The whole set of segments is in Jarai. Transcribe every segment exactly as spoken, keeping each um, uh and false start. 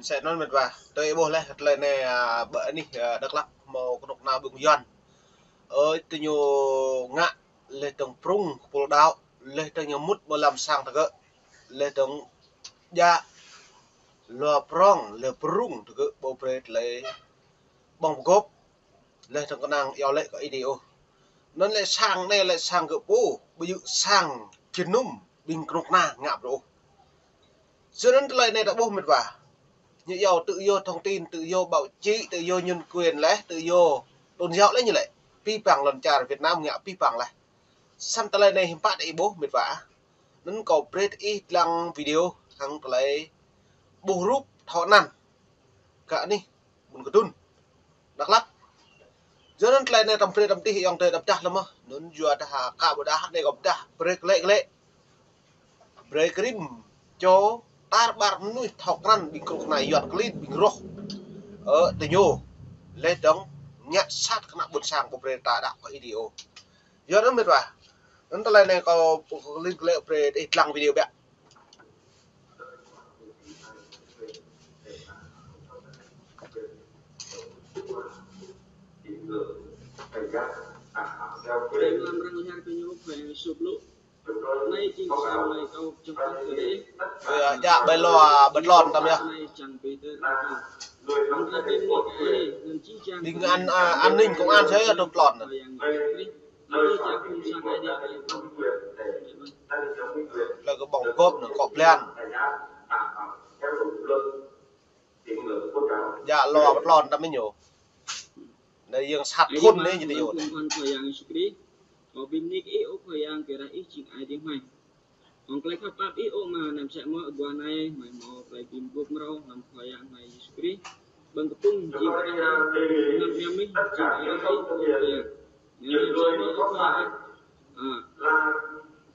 Sĕ anŭn mĕt wa, tơlơi ih ƀuh laih, tơlơi anai, a, ƀơi anih, a, Dak Lak hmâo kơnuk kơna ƀing Yuan. Ơ, tơ ñu ngă laih dơ̆ng prŭng kơpul đaŏ, laih dơ̆ng ñu mŭt ƀơi lăm sang tơgơ̆, laih dơ̆ng djă lua prŏng, laih prŭng tơgơ̆ ƀu brơi tơlơi ƀơ̆ng pơgop, laih dơ̆ng kơnang iâu laĭ kơ Ơi Adai ôh. Anŭn lĕ sang anai lĕ sang gơ̆ pô, ƀu djơ̆ sang jơnum ƀing kơnuk kơna ngă brơi ôh. Yua anŭn tơlơi anai ta ƀuh mĕt wa. Ñu iâu tự do thông tin, tự do báo chí, tự do nhân quyền laih, tự do tôn giáo laih ñu lĕ. Pơpă lŏn čar Việt Nam ngă pơpă laih. Samơ̆ tơlơi anai hiư̆m pă ta ih ƀuh mĕt wa. Anŭn kâo brơi ih lăng video hăng tơlơi ƀuh rup thâo anăn. Kơ anih ƀuôn Kơdŭn, Dak Lak. Yua anŭn tơlơi anai tăm brơi tăm tih ayŏng adơi đăp dah lơmơ̆. Anŭn yua dah kâo ƀu dah anai kâo ƀu dah brơi klĕ klĕ. Brơi kơ rĭm čô tar ƀar mơnuih thâo krăn ƀing kơnuk kơna Yuan klin ƀing roh. Ơ, tơ ñu laih dơ̆ng ngă sat kơnuk ƀôn sang ƀu brơi ta đaŏ kơ Ơi Adai ôh. Yua anŭn mĕt wa. Anŭn tơlơi anai kâo klin klĕ brơi ih lăng video biă. Ơ, djă ƀơi lua ƀơi tlôn tăm yơh. Ƀing an, a, an ninh công an sĕ dŏ tlôn. Lĕ kơ ƀơ̆ng gop anŭn kŏ blan. Djă lua ƀơi tlôn tăm ñu. Anai yơ̆ng sat thun anai ñu tơ ñu. Kâo bĭn bơni kơ ih, ơ Khua Yang, kơ rah ih jing Ơi Adai hmei. Hăng tơlơi khăp pap ih, ơ Ama, anăm sĕ mơ̆ ƀuh anai hmei hmâo tơlơi bĭn bưp mrâo lăm Khua Yang hmei Yêsu Krist. Ƀơ̆ng kơpŭng jing kơ rah ih, anăm mơ̆ng mih jing Ơi Adai ih, Khua Yang. Anăm sĕ mơ̆ ơ Khua Yang. A,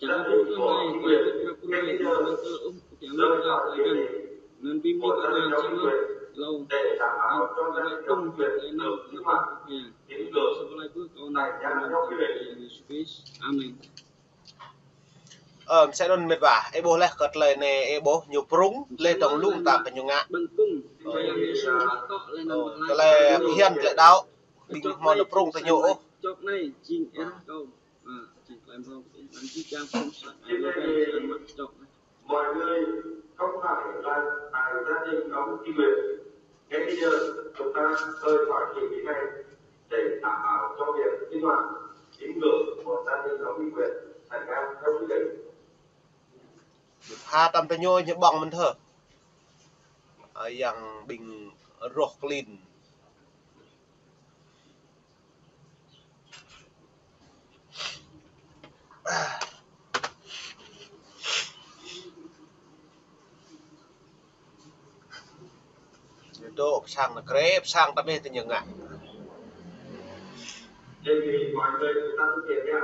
čang ƀu kơ hmei, tơlơi bưp mrâo pơruai, anăm tơl ŭh, kiăng mơ̆ tơlơi kơnang. Anăm bĭn bơni kơ Ama sĕ mơ̆, lâo. Anăm tơlơi tŭng, tơlơi kơnang, anăm bĭn bơni kơ Khua Yang. Sơbơlai bưp kâo anai, anăn Khua Yang Yêsu Krist. Amen. Ơ, sĕ anŭn mĕt wa, ih ƀuh laih kơ tơlơi anai, ih ƀuh ñu prŭng, laih dơ̆ng lu ta kơ ñu ngă. Ơ, tơlơi phiăn, tơlơi đaŏ, ƀing hmâo ñu prŭng tơ ñu ôh. Mọi người không phải là tại gia đình ông Kim Nguyệt. Ngay bây giờ chúng ta rời khỏi kỳ thi này để đảm bảo cho việc sinh hoạt tín ngưỡng của gia đình ông Kim Nguyệt thành ra theo quy định. Pha tăm tơ ñu ñu ƀơ̆ng mơ̆n thơ. Ơ, yang ƀing roh klin. Ñu dŏ pơ sang anai krĕp, pơ sang tăm ih tơ ñu ngă. Đề nghị mọi người chúng ta thực hiện nhé.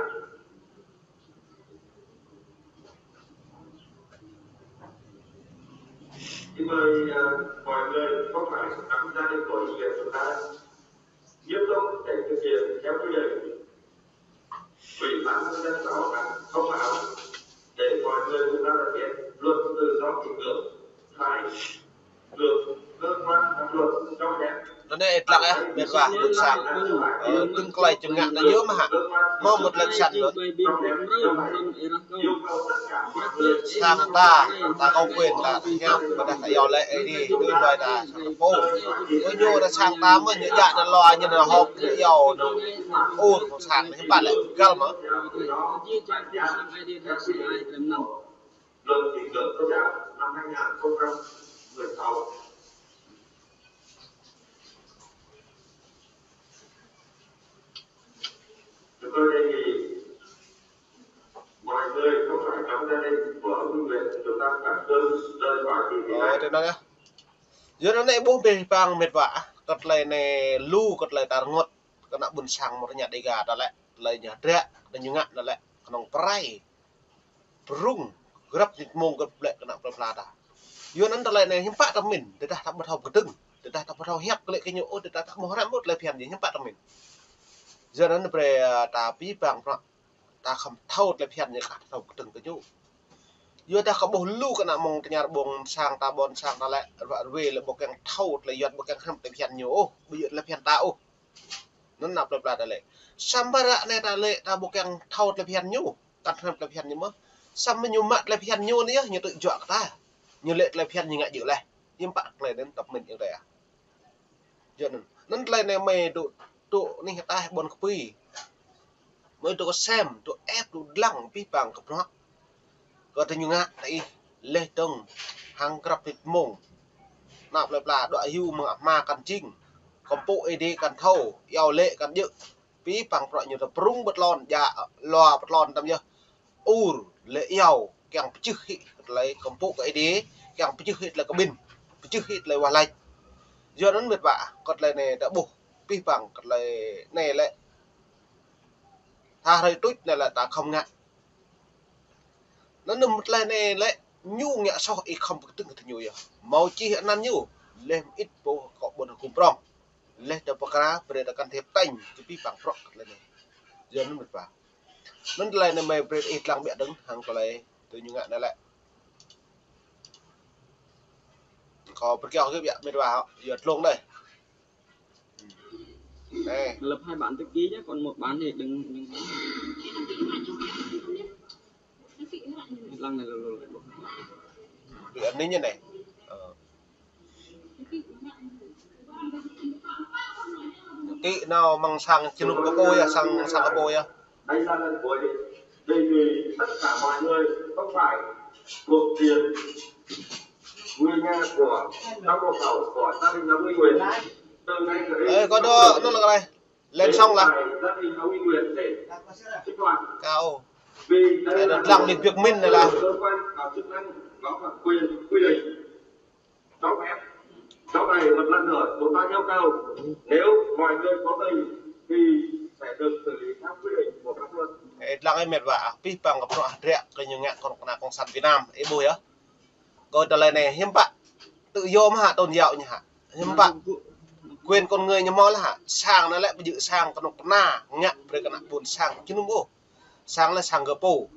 Xin mời, à, mọi người có mặt trong gia đình của Ủy Ban chúng ta. Nghiêm túc để thực hiện theo quy định. Ủy ban nhân dân xã Hòa Thắng thông báo để mọi người cùng ta thực hiện luật tự do tín ngưỡng phải được cơ quan pháp luật cho phép. Anŭn anai ih lăng yơh, mĕt wa, ƀuôn sang. Ơ, tơ̆ng tơlơi čơngă anai yơh mơ̆ hă. Hmâo mŭt lĕ săn anŭn. Sang ta, ta kơ quyền ta, ta hiăp, ƀôdah ta iâu laĭ Ơi Adai, tui hluai ta sang ta pô. Ơ ñu ta sang ta mơ̆, ñu djă anŭn lua, ñu anŭn hŏk, ñu iâu anŭn. Ơ, kơ sang anai hiư̆m pă lĕ, găl mơ̆. Luật tín ngưỡng tôn giáo năm hai ngàn không trăm mười sáu. Chúng tôi đề nghị mọi người không phải trong gia đình của ông Nguyễn, chúng ta khẩn trương rời khỏi kỳ thi này. Ơ, tui anŭn yơh. Yua anŭn anai ƀuh ƀing pang mĕt wa, kơ tơlơi anai lu kơ tơlơi ta rơngot, kơ ană ƀuôn sang mơ̆ rơñă Dêga ta lĕ, tơlơi ñu hơdră, tơlơi ñu ngă ta lĕ, kơnơ̆ng pơrai. Prŭng, grăp nit mông grăp blĕ kơ ană plơi pla ta. Yua anŭn tơlơi anai hiư̆m pă ta pơmĭn, tơdah ta ƀu thâo pơkơdơ̆ng, tơdah ta ƀu thâo hiăp kơ lĕ kơ ñu ôh, tơdah ta ƀu hrăm ôh tơlơi phiăn ñu hiư̆m pă ta pơmĭn. Yua anŭn brơi, ơ, ta pĭ pang prăk, ta khŏm thâo tơlơi phiăn ñu kah ta thâo pơkơdơ̆ng kơ ñu. Yua dah kơ ƀuh lu kơ ană mơ̆ng tơñar ƀơ̆ng sang ta ƀôn sang ta lĕ, ră ruai lĕ ƀu kiăng thâo tơlơi yuan ƀu kiăng hrăm tơlơi phiăn ñu ôh, ƀu djơ̆ tơlơi phiăn ta ôh. Anŭn ană plơi pla ta lĕ. Samơ̆ ră anai ta lĕ ta ƀu kiăng thâo tơlơi phiăn ñu, kăn hrăm tơlơi phiăn ñu mơ̆n. Samơ̆ ñu mă tơlơi phiăn ñu anai yơh, ñu tŭ juă kơ ta. Ñu lĕ tơlơi phiăn ñu ngă djơ̆ laih. Hiư̆m pă tơlơi anŭn tăp mĭn yơh tơlơi ah. Yua anŭn. Anŭn tơlơi anai mơi dŏ, dŏ anih ataih ƀôn kơpui. Mơi dŏ kơsem, dŏ ĕp, dŏ lăng, pĭ păng kơ bruă. Kơ tơ ñu ngă tơ ih, leh dơ̆ng, hăng krăp rit mông. Ană plơi pla, dŏ hyu mơ̆ng ama kăn jing. Kơmpŭ Ơi Adai kăn thâo, iâu lĕ kăn djơ̆. Pĭ păng bruă ñu tơ prŭng pơtlon, djă lua pơtlon tăm yơh. Ur lĕ iâu, kiăng pơčeh hĭ tơlơi kơmpŭ kơ Ơi Adai, kiăng pơčeh hĭ tơlơi kơ ƀing, pơčeh hĭ tơlơi wah lač. Yua anŭn mĕt wa, kơ tơlơi anai ta ƀuh, pĭ păng kơ tơlơi anai lĕ. Tha hrơi tuč anai lĕ ta khŏm ngă. Anŭn mơ̆ tơlơi anai lĕ, ñu ngă soh ih khŏm pơkơtưng kơ ñu yơh. Hmâo čih anăn ñu, leh mơit pô kơ ƀôn hơkŭm prŏng. Leh ta pơkra, brơi ta kăn thiêp tañ, kơ pĭ păng prŏng kơ tơlơi anai. Yua anŭn mĕt wa. Anŭn tơlơi anai mơi brơi ih lăng ƀiă dơ̆ng, hăng tơlơi tơ ñu ngă anai lĕ. Kâo pơkiaŏ kơ ƀiă mĕt wa, yua tlông dih. Anai. Lập hai bản tự ký nhé, còn một bản thì đừng, đừng. Lăng này, lăng, lăng, lăng. Ƀiă anai ñu anai. Ơ. Kĭ nao mơ̆ng sang jơnum kơ pô yơh, sang, sang kơ pô yơh. Anh ra lệnh cuối, đề nghị tất cả mọi người không phải thuộc diện người nhà của cán bộ khẩu của gia đình nhà Nguyễn Quyền. Từ nay trở đi, ê, có đó, nó là cái này. Lên xong là. Gia đình nhà Nguyễn Quyền để sinh hoạt. Cao. Vì đây là lăng lịch việc mình này là. Cơ quan và chức năng đó là quyền quy định. Cháu em, cháu này một lần nữa chúng ta yêu cầu, nếu mọi người có tình thì sẽ được xử lý theo quy định của pháp luật. Ê, lăng ơi mĕt wa, pĭ păng kơ bruă hơdră kơ ñu ngă kơ ană cộng sản Việt Nam, ê ƀuh yơh. Kơ tơlơi anai hiư̆m pă, tự do mơ̆ hă, tôn giáo ñu hă. Hiư̆m pă, quyền con người ñu hmâo laih hă, sang anai lĕ ƀu djơ̆ sang kơnuk kơna, ngă brơi kơ ană ƀôn sang jơnum ôh. Sang lĕ sang kơ pô.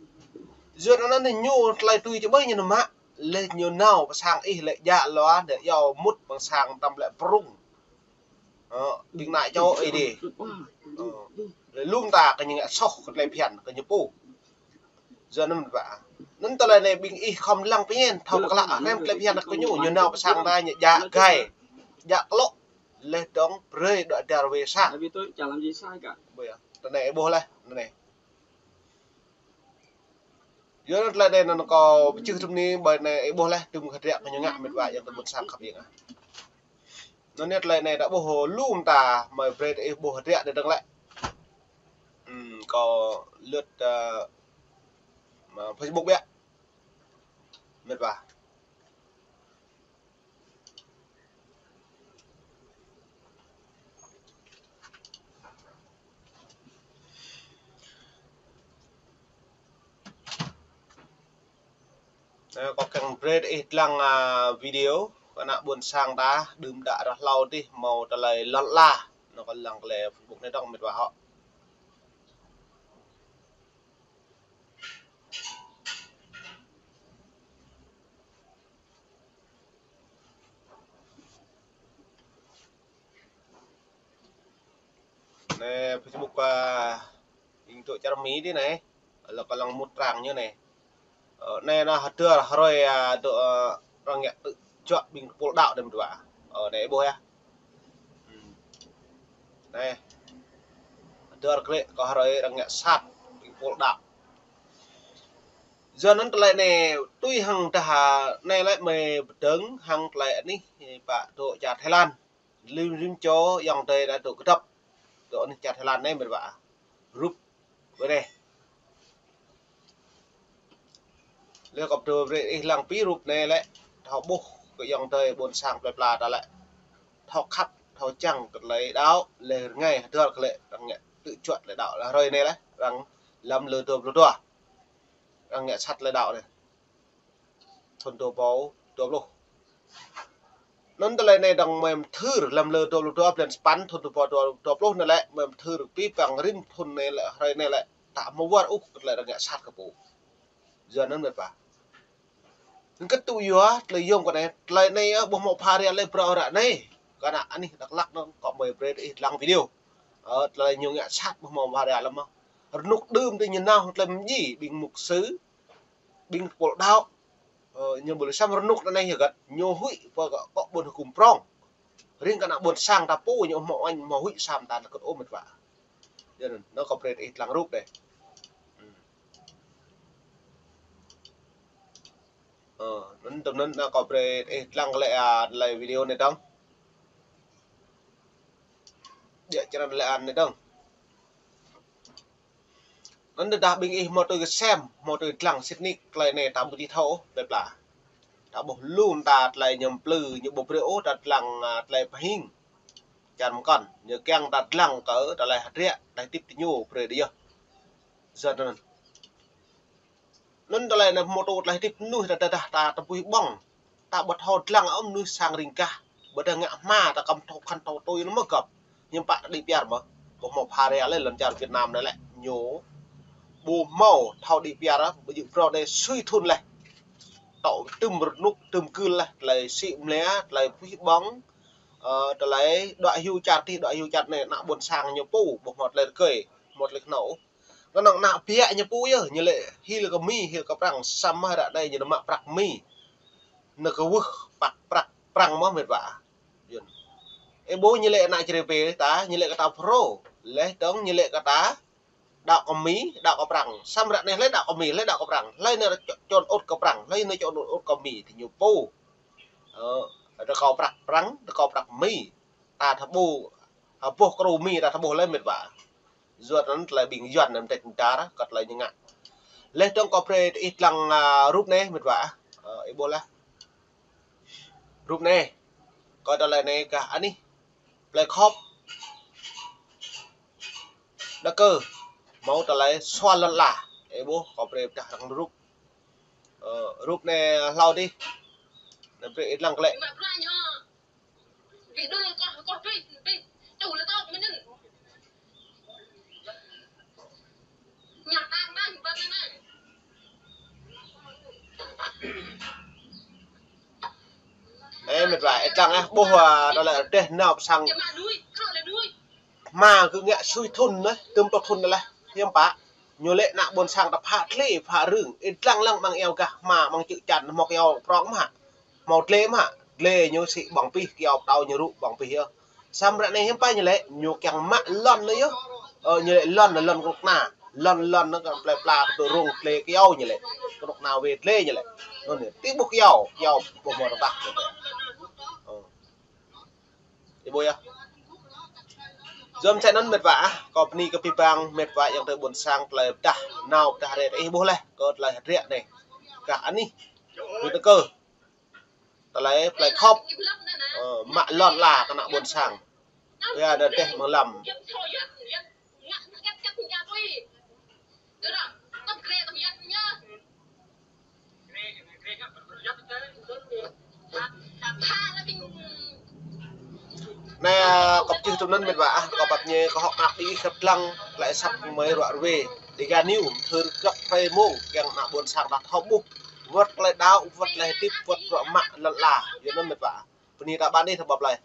Yua anŭn ñu tơlơi tui čơƀơi ñu mă, leh ñu nao pơ sang ih lĕ djă lua, djă iâu mŭt pơ sang tăm lĕ prŭng. Ơ, ƀing ană čô ih dih. Ơ, leh lŏm ta kơ ñu ngă soh kơ tơlơi phiăn kơ ñu pô. Yua anŭn wa. Anŭn tơlơi anai ƀing ih khŏm lăng pơñen, thâo pơkla, hrăm tơlơi phiăn kơ ñu, ñu nao pơ sang ta ñu djă gai, djă klŏ, leh dơ̆ng brơi dŏ dar wê sang. Tại vì tôi chả làm gì sai cả. Ƀuh yơh, tơ anai ƀuh laih, tơ anai. Yua anŭn tơlơi anai anŭn kâo pơčeh tơm anai, ƀơi anai ih ƀuh laih, tơm hơdră kơ ñu ngă mĕt wa, yang tơm ƀôn sang khăp yang ah. Anŭn anai tơlơi anai ta ƀuh lu mơta, mơi brơi ih ƀuh hơdră anai dơ̆ng lĕ. Ừm, kâo lướt, ơ, mă Facebook ƀiă. Mĕt wa. Ơ, kâo kiăng brơi ih lăng, a, video, kơ ană ƀôn sang ta, đưm đă ră hlâo dih, hmâo tơlơi lŏn ala. Anŭn kâo lăng kơ lĕ Facebook anai dơ̆ng mĕt wa hŏ. Anai Facebook, a, ƀing dŏ čar Mi dih anai. Lăng kơ lăng mŭt trang ñu anai. Ơ, anai anŭn hơdơr hrơi, a, dŏ, ơ, arăng ngă tŭ juă ƀing tơpul đaŏ anai mĕt wa. Ơ, anai ƀuh yơh. Hm. Anai. Hơdơr krĕ kơ hrơi arăng ngă sat ƀing tơpul đaŏ. Yua anŭn tơlơi anai tui hăng dah anai lĕ mơi pơdơ̆ng hăng tơlơi anih pă dŏ čar Thái Lan. Rĭm rĭm čô ayŏng adơi ta dŏ kơdŏp. Dŏ anih čar Thái Lan anai mĕt wa. Rup. Ƀơi anai. Leh kâo pơdŏ brơi ih lăng pĭ rup anai lĕ. Thâo ƀuh kơ ayŏng adơi ƀôn sang plơi pla ta lĕ. Thâo khăp, thâo čang kơ tơlơi đaŏ, leh rơngai hơdơr kơ lĕ arăng ngă tŭ juă tơlơi đaŏ. Leh hrơi anai lĕ, arăng lăm lơ dua pluh dua. Arăng ngă sat tơlơi đaŏ anai. Thun dua rơbâo dua pluh. Anŭn tơlơi anai dơ̆ng mơi mơthưr lăm lơ dua pluh dua blan sapăn thun dua rơbâo dua pluh anai lĕ, mơi mơthưr pĭ păng rĭm thun anai lĕ, hrơi anai lĕ, ta hmâo wơr ôh kơ tơlơi arăng ngă sat kơ pô. Yua anŭn mĕt wa. Nơ̆ng kơ tŭ yua, tơlơi yôm kơ anai, tơlơi anai, ơ, ƀu hmâo pha rai lĕ brơi ră anai. Kơ ană anih Dak Lak anŭn, kâo mơi brơi ih lăng video. Ơ, tơlơi ñu ngă sat ƀu hmâo pha rai lĕ mơ̆. Rơnŭk đưm tơ ñu nao, tơlơi mơñi, ƀing mục sư, ƀing pôl đaŏ. Ơ, ñu ƀu lĕ săm rơnŭk anai hơget, ñu huĭ pơ kơ, kơ ƀôn hơkŭm prong. Ring kơ ană ƀôn sang ta pô ñu hmâo añ, hmâo huĭ săm ta kơ ôh met wa. Yua anŭn, anŭn kâo brơi ih lăng rup dêh. Ơ, anŭn tơm anŭn, anŭn kâo brơi ih lăng lĕ, a, lĕ video anai dơ̆ng. Djă črăn lĕ anai dơ̆ng. Anŭn tơdah ƀing ih hmâo tui kơsem, hmâo tui lăng sĭt nik tơlơi anai ta ƀu či thâo ôh, plơi pla. Ta ƀuh lŏm ta tơlơi ñu plư, ñu ƀu brơi ôh, ta lăng, a, tơlơi pơhing. Čar mơkŏn, ñu kiăng ta lăng kơ tơlơi hơdră, tơlơi hơdip tơ ñu brơi dih yơh. Yua anŭn. Anŭn tơlơi anai hmâo tŭ tơlơi hơdip mơnuih ta tơdah ta tơpui ƀơ̆ng. Ta ƀu thâo lăng ôh mơnuih sang ring gah. Ƀôdah ngă hma ta kăm thâo khăn thâo tui lơ̆m mơ̆ gơ̆p. Hiư̆m pă ta đĭ piar mơ̆. Ƀu hmâo pha rai lĕ lŏn čar Việt Nam anai lĕ. Ñu ƀu hmâo thâo đĭ piar, ƀu djơ̆ brơi anai sui thŭn leh. Tŏ tơm rơnŭk, tơm gưl leh. Tơlơi sĭ mlĕ, tơlơi pui ƀơ̆ng. Ơ, tơlơi đuaĭ hyu čar tih, đuaĭ hyu čar anai, ană ƀôn sang ñu pô, ƀu hmâo tơlơi rơgơi, hmâo tơlơi kơnâo. Kơnơ̆ng ană biă ñu pô yơh, ñu lĕ hil kơ Mi, hil kơ Prăng, săm mơ̆ ră anai ñu nao mă prăk Mi. Nao kơ wơh păk prăk Prăng mơ̆ met wa. Yua anŭn. Ơ ƀu ñu lĕ ană čre pê ta, ñu lĕ kơ ta Phrô, leh dơ̆ng ñu lĕ kơ ta đaŏ kơ Mi, đaŏ kơ Prăng. Săm ră anai hlơi đaŏ kơ Mi, hlơi đaŏ kơ Prăng. Hlơi nao čŏ-, čŏn ôt kơ Prăng, hlơi nao čŏn ôt kơ Mi, tơ ñu pô. Ơ, rơkâo prăk Prăng, rơkâo prăk Mi. Ta tơƀuh, a, ƀuh kru Mi ta tơƀuh leh met wa. Yua anŭn tơlơi ƀing Yuan anŭn tĕk dar, kơ tơlơi ñu ngă. Leh dơ̆ng kâo brơi ih lăng, a, rup anai met wa. Ơ, ih ƀuh leh. Rup anai. Kơ tơlơi anai gah anih. Plơi Khop. Đa kơ. Hmâo tơlơi sual lŏn ala. Ih ƀuh, kâo brơi pơdah lăng rup. Ơ, rup anai hlâo dih. Anai brơi ih lăng klĕ. Ơ, met wa, ih lăng ah, ƀuh, a, tơlơi rơdêh nao pơ sang. Hma kơ ngă sui thŭn anai, tơm tŏ thŭn anai leh. Hiư̆m pă, ñu lĕ ană ƀôn sang ta pha tlê, pha rưng. Ih lăng lăng amăng iâu gah hma, amăng čư̆ čan, hmâo kyâo prong mơ̆. Hmâo tlê mơ̆, tlê ñu sĭ ƀơ̆ng pih, kyâo pơtâo ñu rŭ ƀơ̆ng pih yơh. Săm ră anai hiư̆m pă ñu lĕ, ñu kiăng mă lŏn anai yơh. Ơ, ñu lĕ lŏn, lŏn kơnuk kơna. Lŏn, lŏn anai kơ plơi pla kơ tŭ rông tlê kyâo ñu lĕ. Kơnuk kơna wai tlê ñu lĕ. Anŭn anai, tĭ ƀuh kyâo, kyâo ƀuh mơ̆ rơbah. Ơ. Ih ƀuh yơh. Yua mơ̆ čai anŭn met wa ah, kâo bơni kơ abih bang met wa ayŏng adơi ƀôn sang tơlơi pơdah, nao pơdah rai ih ƀuh leh, kơ tơlơi hơdră anai. Gah anih. Ƀu tơkơ. Tơlơi plơi Khop, ơ, mă lŏn ala kơ ană ƀôn sang. Yua anŭn rơdêh mơ̆ng lăm. Anai, ơ, kâo pơčih tui anŭn met wa ah, kâo pap ñe, kâo hŏk mơak đĭ ih kơ lăng, tơlơi asăp mơi ruă ruê. Dega News, thâo găp hrơi mông, kiăng ană ƀôn sang ta thâo ƀuh. Wơ̆t tơlơi đaŏ, wơ̆t tơlơi hơdip, wơ̆t bruă mă lŏn ala. Yua anŭn met wa. Bơni ta ƀăn ih thâo ƀăp lơi.